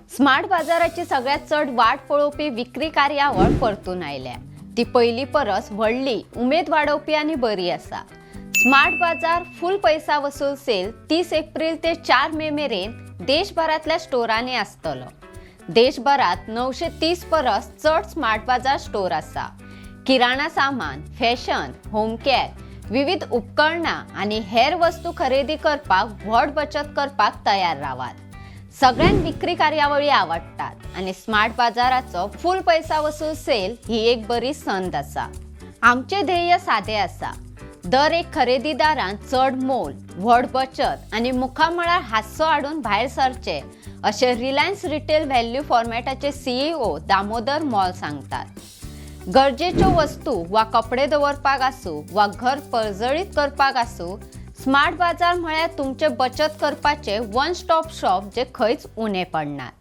Smart बाजाराची सगळ्यात चड वाट पळोवपी विक्री कार्यावळ परतून आयल्या. ती पयली परस व्हडली, उमेद वाडोवपी आनी बरी आसा. स्मार्ट बाजार फुल पैसा वसूल सेल 30 एप्रिल ते 4 मे मेरेन देशभरांतल्या स्टोरांनी आसतलो. देशभरात 930 परस चड स्मार्ट बाजार स्टोर आसा. किराणा सामान, फॅशन, होम केअर, विविध उपकरणां आनी हेर वस्तू खरेदी करपाक व्हड बचत करपाक तयार रावात. सगळ्यांक विक्री कार्यावळी आवडटात आनी स्मार्ट बाजाराचो फुल पैसा वसूल सेल ही एक बरी संद आसा. आमचे ध्येय सादे आसा, दर एक खरेदीदारान चड मोल, व्हड बचत आनी मुखामळार हास्सो हाडून भायर सरचे, अशें रिलायन्स रिटेल व्हॅल्यू फॉर्मॅटाचे सीईओ दामोदर मॉल सांगतात. गरजेच्यो वस्तू वा कपडे दवरपाक आसूं वा घर परजळीत करपाक आसूं, स्मार्ट बाजार म्हळ्यार तुमचे बचत करपाचे वन स्टॉप शॉप, जे खंयच उणें पडनात.